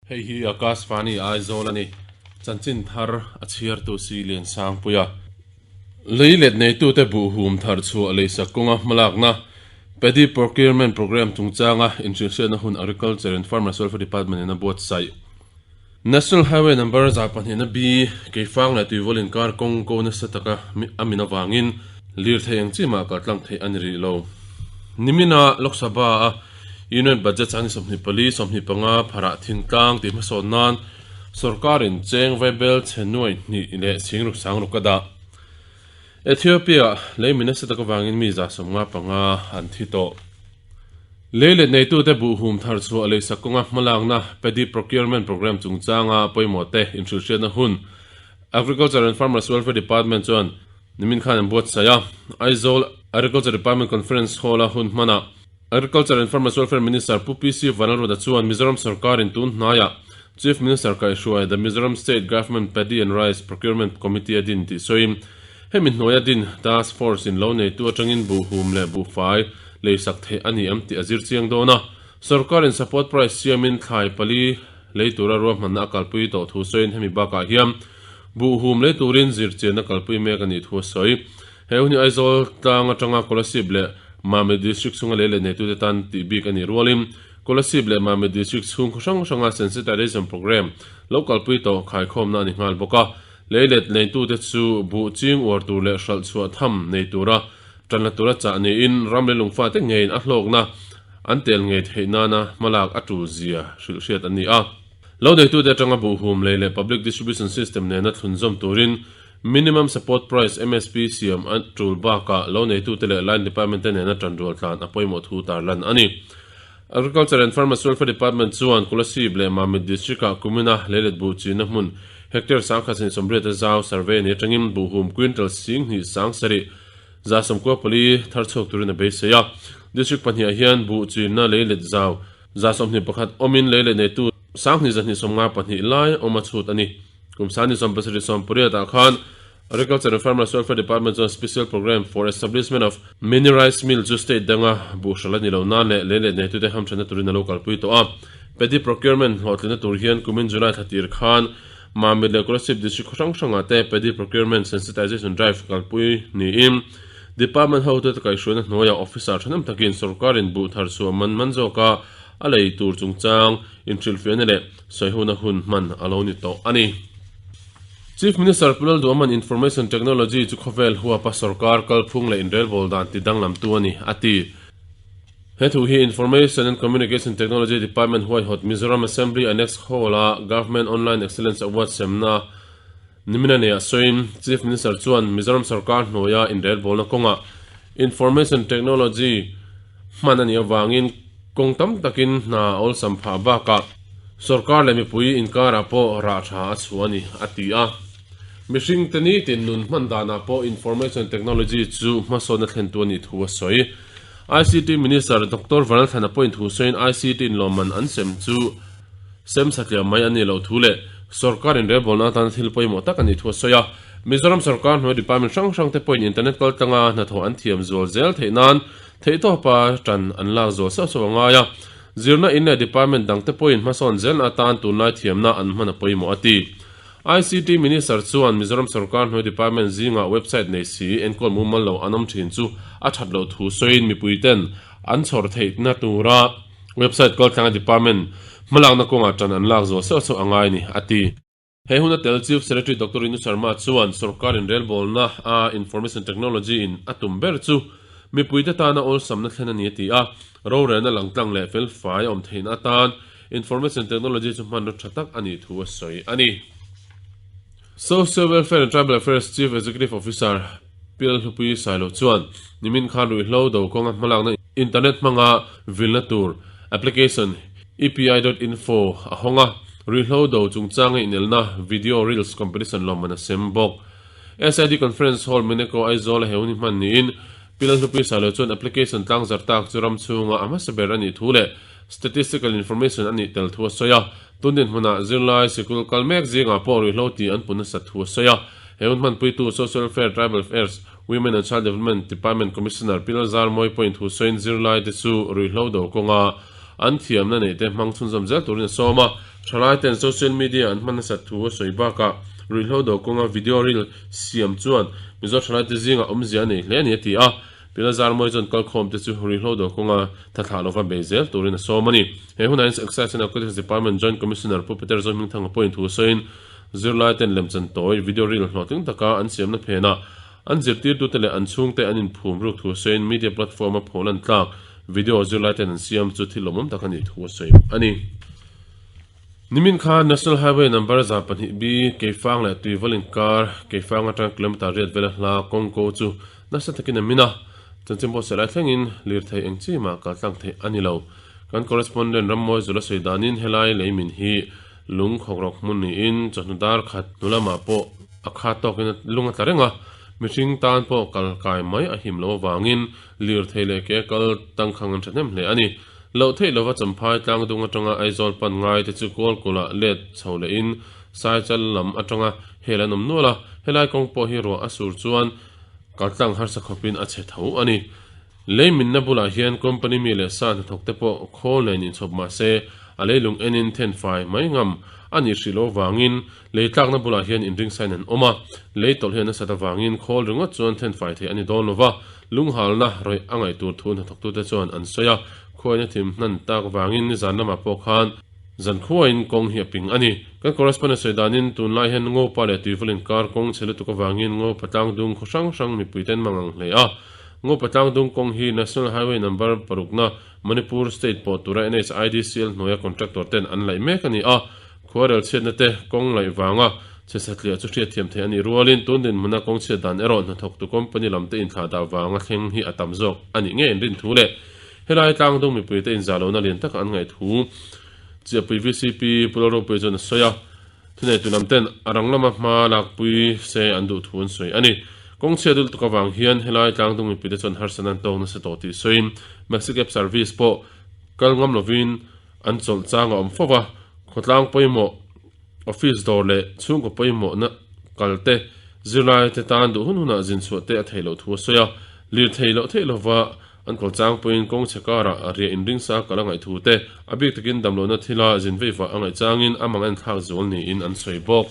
Hei hi Akashvani Aizawl a ni. Chanchin thar a chhiartu si Liansangpuia. Lei let neitute buhhum thar chhuah leisak kawnga hmalakna Paddy Procurement Programme chungchanga inhrilhhriatna hun Agriculture and Farmers Welfare Department in a buatsaih. National Highway number 102 B Keifang leh Tuivawl inkar kawng ko nasa taka a min avangin lirthei ang chi mah kaltlang theih a ni rih lo. Nimina Lok Sabha a Union Budget chang ni 24, 25 pharah thingtlang tih hmasawn nan Sorkarin cheng vaibel chhe nuai hnih leh singruk sangruk a dah. Ethiopia lei mi nasa tak avangin mi 75 an thi tawh. Lei let neitute buhhum thar chhuah leisak kawnga hmalakna Paddy Procurement Programme chungchanga pawimawh te inhrilhhriatna hun Agriculture and Farmers Welfare Department chuan nimin khan an buatsaih a. Aizawl Agriculture Department Conference Hall-a hun hmanah Agriculture and Farmers Welfare Minister Pu PC Vanlalruata chuan Mizoram sorkarin tun hnaiah Chief Minister kaihhruai The Mizoram State Government Paddy and Rice Procurement Committee a din tih sawiin hemi hnuaia din Task Force in lo neitu atangin buhhum leh buhfai leisak theih a ni em tih a zir chiang dawn a. Sorkarin support price siamin thlai pali lei tura ruahmanna a kalpui tawh thu sawiin hemi bakah hian buhhum lei turin zirchianna kalpui mek a nih thu a sawi. He hun hi Aizawl tlang atanga Kolasib leh Mamit District chhunga lei leh neitute tan tih bik a nih rualin Kolasib leh Mamit District chhung khaw hrang hranga sensitization programme lo kalpui tawh khaikhawmna a ni nghal bawk a. Lei let neitute chu buh ching uar tur leh hralh chhuah tham nei tura tanla tura chah niin ram leh lungfate ngeiin a hlawkna an tel ngei theih nana hmalak a tul zia hrilh hriat an ni a. Lo neitute atanga buhhum lei leh public distribution system nena thlunzawm turin Minimum Support Price, MSP, siam a tul bakah lo neitute leh Line Department te nena tanrual tlan a pawimawh thu tarlan a ni. Agriculture and Farmers Welfare Department chuan Kolasib leh Mamit District-ah kumina leilet buh chinna hmun hectare 1028 a zau survey ni atangin buhhum quintal 27,4 94 thar chhuak turin a beisei a. District pahniha hian buh chinna leilet zau 21 awmin leilet neitu 2252 lai awm a chhut a ni. Kum sani 78 ah khan Agriculture and Farmers Welfare Department chuan Special Programme for Establishment of Mini Rice Mill chu state danga buhral a ni lo nan leh lei leh neitute hamthatna turin a lo kalpui tawh a. Paddy Procurement hlawhtlinna tur hian kumin July thla tir khan Mamit leh Kolasib District khaw hrang hrangah te Paddy Procurement Sensitization Drive kalpui niin Department hotute kaihhruaina hnuaiah officer thahnem takin sorkarin buh thar chhuah man man zawka a lei tur chungchang inhrilhfiahna leh Sawihuna hun hman a lo ni tawh a ni. Chief Minister Pu Lalduaman Information Technology chu khawvel huapa sorkar kalphung leh inrelbawl dan ti danglamtu a ni, a ti. He thu hi Information and Communication Technology Department huaihawt Mizoram Assembly Annex Hall-a Government Online Excellence Award semna nimina neih a sawiin Chief Minister chuan Mizoram sorkar hnuaia inrelbawlna kawngah Information Technology hman a nih avangin Kawng tam takin hna a awlsam phah bakah sorkar leh mipui inkarah pawh rah tha a chhuah a ni, a ti a. Mihringte nitin nun hman danah pawh information technology chu hmasawnna thlentu a nih thu a sawi. ICT Minister Doctor Vanlalthlana pawhin thu sawiin ICT in lawmman an sem chu sem satliah mai a nih loh thu leh sorkar inrelbawlna atana thil pawimawh tak a nih thu a sawi a. Mizoram sorkar hnuai department hrang hrangte pawhin internet kaltlanga hnathawh an thiam zual zel theih nan Theihtawpa tan an lak zual sauh sauh a ngai a, zirna in leh department dangte pawhin hmasawn zelna atan tunlai thiamna an hman a pawimawh a ti. ICT Minister chuan Mizoram sorkar hnuai department zingah website nei si enkawl mumal lo an awm thin chu a that loh thu sawiin mipuiten an chhawr theihna tura website kaltlanga department hmalakna kawngah tan an lak zual sauh sauh a ngai a ni a ti. He huna tel Chief Secretary Doctor Rinu Sharma chuan sorkar inrelbawlna a Information Technology in a tum ber chu mipuite tana awlsamna thlen a ni a ti a, rorelna langtlang leh felfai a awm theihna atan Information Technology chu hmanraw tha tak a nih thu a sawi a ni. Social Welfare and Tribal Affairs Chief Executive Officer Pi Lalhlupui Sailo chuan nimin khan ruihhlo do kawnga hmalakna internet hmanga vilna tur application EPI.info a hawng a, ruihhlo do chungchanga inelna video reels competition lawmman a sem bawk. SID Conference Hall Meneko Aizawl a heuni hman niin Pi Lalhlupui Sailo chuan application tlangzar tak chu ram chhunga a hmasa ber a nih thu leh statistical information a nih tel thu a sawi a, tun dinhmunah zirlai sikul kal mek zingah pawh ruihhlo tih an pu nasat thu a sawi a. He hun hmanpuitu Social Welfare, Tribal Affairs, Women and Child Development Department Commissioner Pi Lalzarmawi pawhin thu sawiin zirlaite chu ruihhlo do kawnga an thiamna neihte hmang chhunzawm zel turin a sawm a. Thalaiten social media an hman nasat thu a sawi bakah ruihhlo do kawnga video reel siam chuan Mizo thalaite zingah awmzia a nei hle a ni a ti a. Pila Zarmawi chuan kalkhawmte chu ruihhlo do kawnga thathlah lova bei zel turin a sawm a ni. He hunah hian Excise and Narcotics Department Joint Commissioner Pu Peter Zohmingthanga pawhin thu sawiin zirlaiten lemchan tawi video reel hlawhtling taka an siamna phenah An zirtirtute leh an chhungte an inphum ruk thu sawiin media platform a pholan tlak video zirlaiten an siam chu thil lawmawm tak a nih thu a sawi a ni. Nimin khan National Highway number 2 B Keifang leh Tuival inkar Keifang atanga kilometre riat vela hla kawng ko chu nasa takin a min a, chanchin pawh sawi lai thlengin lirthei eng chi mah kal tlang theih a ni lo. Kan correspondent Rammawi Zula sawi danin helai leimin hi Lung khawkrawk hmun niin chawhnu dar khat hnu lamah pawh a khat tawkin lung a tla reng a, mihring tan pawh kal kai mai a him loh avangin lirthei leh ke kal tangkhang an thahnem hle a ni. Loh theih lova Champhai tlangdung atanga Aizawl pan ngai te chu Kawlkulh-ah let chho lehin Saichal lam atanga hel an awm nual a, helai kawng pawh hi ruah a sur chuan kaltlang harsa khawpin a chhe tho a ni. Lei minna bulah hian company mi leh sa hnathawk te pawh khawl nen inchhawp mah se, a leilung enin thenfai mai ngam a nih hrih loh avangin lei tlakna bulah hian inringsain an awm a. Lei tawlh hi a nasat avangin khawl ringawt chuan thenfai theih a ni dawn lova, lunghalna rawih a ngaih tur thu hnathawktute chuan an sawi a. Khuaina thim hnan tak vangin nizan lamah pawh khan zan khuain kawng hi a ping a ni. Kan correspondent sawi danin tunlai hian Ngopa leh Tuival inkar kawng chhe lutuk avangin Ngopa tlangdung khaw hrang hrang mipuiten mang ang hle a. Ngopa tlangdung kawng hi National Highway number parukna Manipur State pawh tura NHIDCL hnuaia contractor ten an laih mek a ni a, khuarel chhiatna te kawng laih vanga chhe satliah chu hriatthiam theih a nih rualin tun dinhmuna kawng chhiat dan erawh hnathawktu company lam te inthlah dah vanga thleng hi a tam zawk a nih ngei an rin thu leh helai tlangdung mipuite inzahlohna lian taka an ngaih thu Chiahpui VCP Pu Lalropuia chuan a sawi a. Thuneitu lam ten a rang lama hma lakpui se an duh thu an sawi a ni. Kawng chhia dul tuk avang hian helai tlangdung mipuite chuan harsatna an tawk nasa tawh tih sawiin Maxi Cab service pawh kal ngam lovin an chawlh chang a awm fo va, khawtlang pawimawh, office dawr leh chhungkaw pawimawhna kal te, zirlai te tan duh hun hunah zin chhuah te a theih loh thu a sawi a, lirthei loh theih lova An kal chang pawhin kawng chhe karah riah inringsa kal a ngaih thu te, a bik takin damlohna thila zin vei vah a ngaih changin a mang en thlak zual niin an sawi bawk.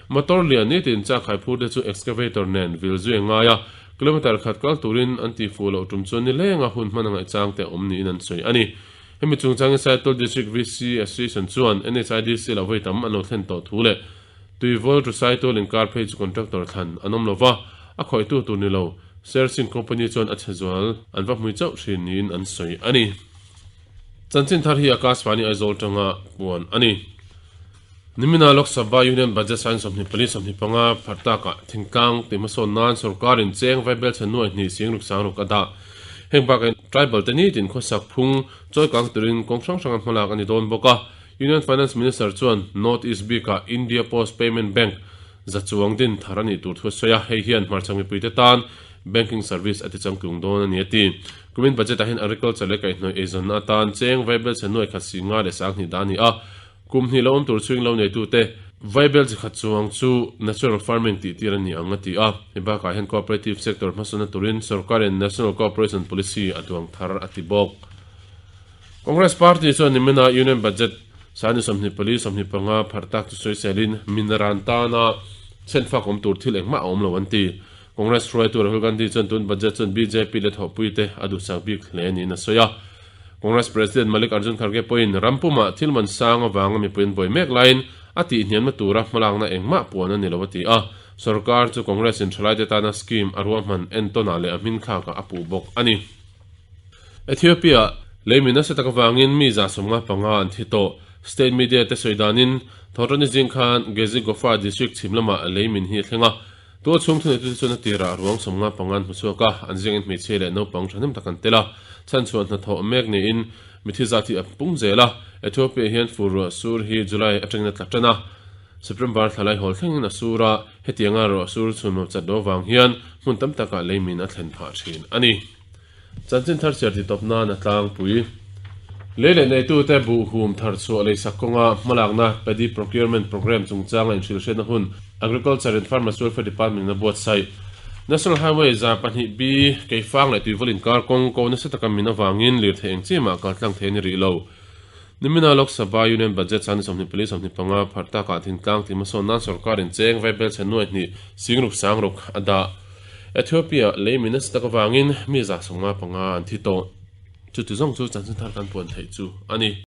Motor lian nitin chak hai phur te chu excavator nen vil zui a ngai a, kilometre khat kal turin an ti fuh loh tum chuan nilenga hun hman a ngaih chang te a awm niin an sawi a ni. Hemi chungchangin Saitual District VC Association chuan NHIDC lo vawi tam an lo thlen tawh thu leh Tuivawl to Saitual inkar phei chu contractor thlan an awm lova, a khawihtu tur ni lo. Sersing Company chuan a chhe zual an va hmui chauh thin niin an sawi a ni. Chanchin thar hi Akashvani Aizawl tanga puan a ni. Nimina Lok Sabha Union Budget Sign 24 25 pharh takah thingtlang tih hmasawn nan sorkarin cheng vaibel chhe nuai hnih sing ruk sang ruk a dah. Heng bakah tribal te nitin khawsak phung chawikang turin kawng hrang hranga hmalak a ni dawn bawk a. Union Finance Minister chuan North East bikah India Post Payment Bank Za chuang din thar a nih tur thu a sawi a, hei hian hmarchhak mipuite tan banking service a ti changtlung dawn a ni a ti. Kumin budget ah hian agriculture leh kaihhnawih eizawnna atan cheng vaibel chhe nuai khat si nga leh sanghnih dah a ni a, kum hnih lo awm tur chhungin lo neitute vaibel chi khat chuang chu natural farming tih tir a ni ang a ti a. Hei bakah hian cooperative sector hmasawnna turin sorkarin National Cooperation Policy a duang thar a ti bawk. Congress Party chuan nimina Union Budget sani 24 25 pharh tak chu sawiselin minaran tana chhenfak awm tur thil engmah a awm lo an ti. Congress hruaitu Rahul Gandhi chuan tun budget chuan bjp leh thawhpuite a duhsak bik hle niin a sawi a. Congress President Mallikarjun Kharge pawhin ram pumah thil man sang avanga mipui an buai mek laiin a tihhniamna tura hmalakna engmah puan a ni lo a ti a. Sorkar chu Congress in thalaite tana scheme a ruahman entawnah leh a hmingthlakah a puh bawk a ni. Ethiopia, Leimi nasa tak avangin mi 75 an thi tawh. State media te sawi danin Thawhṭanni zing khan Gezi Gofa district chhim lamah leimin hi a thleng a. Tual chhung thuneitute chuan a tirah ruang 55 an hmu chhuak a, an zingin hmeichhia leh naupang thahnem tak an tel a. Chhanchhuah hnathawh mek niin mithi zat hi a pung zel a. Ethiopia hian fur ruah sur hi July atangin a tla tan a, September thla laihawl thlengin a sur a, hetianga ruah sur chhunmawm chat lo avang hian hmun tam takah leimin a thlen phah thin a ni. Chanchin thar chhiar ti tawp nan a tlangpui. Lei leh neitute buh hum thar chhuah leisak kawnga hmalakna Paddy Procurement Programme chungchanga inhrilhhriatna hun Agriculture and Farmers Welfare Department in a buatsaih. National Highway 2B Keifang leh Tuivawl inkar kawng ko nasa taka min avangin lirthei eng chi mah kaltlang thei a ni rih lo. Nimina Lok Sabha Union Budget sangni 24 25 pharh takah thingtlang tih hmasawn nan sorkarin cheng vaibelchhe nuai hnih singruk sangruk a dah. Ethiopia lei mi nasa tak avangin mi 155 an thi tawh. Chuti zawng chu chanchin thar kan puan theih chu a ni.